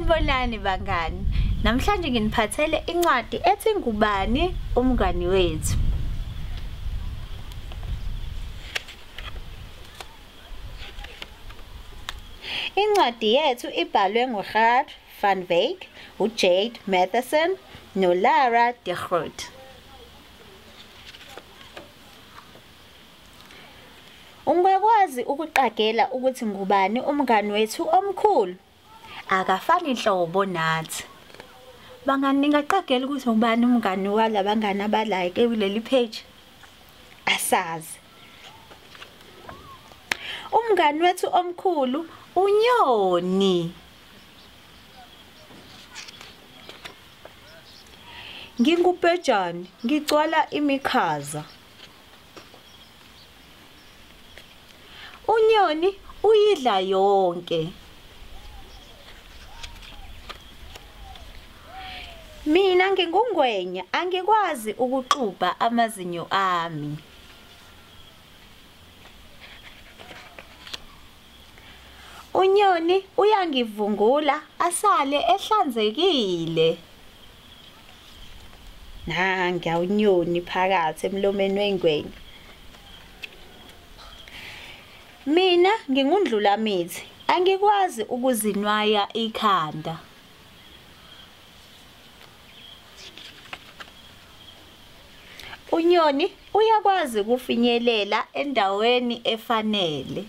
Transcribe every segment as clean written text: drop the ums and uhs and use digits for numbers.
Sanibonani bangani. Namhlanje nginiphathele incwadi ethi Ngubani Umngani Wethu. Incwadi yethu ibhalwe nguGert van Wyk, uJade Matheson noLara de Groot. Ungakwazi ukuqagela ukuthi ngubani umngani wethu omkhulu? Akafani nhlobo nathi. Bangani, ningaqagela ukuthi ngubani umngani walabangani abala kuleli page? Asazi. Umngani wethu omkhulu uNyoni. Ngingubhejane, ngigcwala imikhaza. Unyoni uyidla yonke. Mina ngingungwenya, angikwazi ukuxubha amazinyo ami. Unyoni uyangivungula asale ehlanzekile. Nangiya unyoni phakathi emlomeni wengwenya. Mina ngingundlulamithi, angikwazi ukuzinwaya ikhanda. Unyoni uyakwazi ukufinyelela endaweni efanele.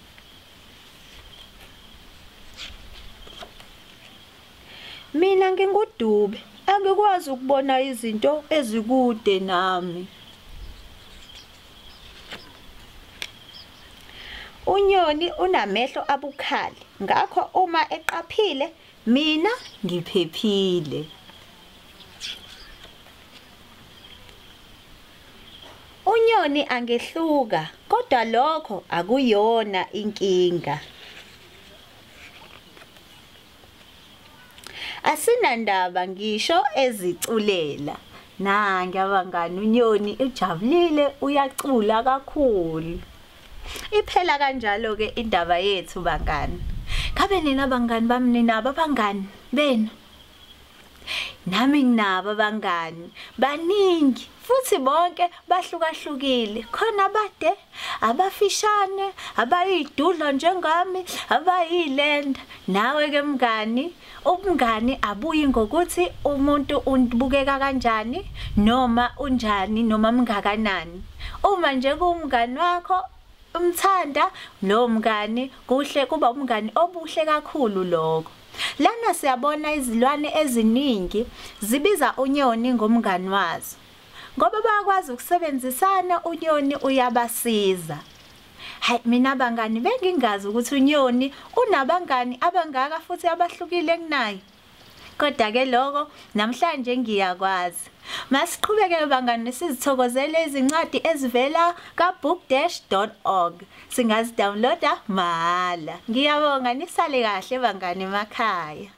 Mina ngingudube, angikwazi ukubona izinto ezikude nami. Unyoni unamehlo abukhali, ngakho uma eqaphile mina ngiphephile. Unyoni angehluka, kodwa lokho akuyona inkinga. Asinandaba ngisho eziculela. Nange abangani, unyoni ujabulile, uyacula kakhulu. Iphela kanjalo ke indaba yethu bangani. Ngabe nina bangani bami, ninabo abangani benu? Nami nginabo abangani baningi, futhi bonke bahlukahlukile. Khona abade, abafishane, abayidudla njengami, abayilenda. Nawe ke mngani, ubungani abuyi ngokuthi umuntu ubukeka kanjani noma unjani noma mngakanani. Uma nje kuwumngani wakho umthanda lo mngani, kuhle kuba umngani obuhle kakhulu lokho. Lana siyabona izilwane eziningi zibiza unyoni ngomngani wazo, ngoba bayakwazi ukusebenzisana, unyoni uyabasiza. Hayi, mina bangani bengingazi ukuthi unyoni unabangani abangaka futhi abahlukile kunaye. Kodwa ke lokho namhlanje ngiyakwazi. Masiqhubeke bangani sizithokozele izincwadi ezivela ka book-.org. Singazidownloada mahhala. Ngiyabonga, nisale kahle bangani emakhaya.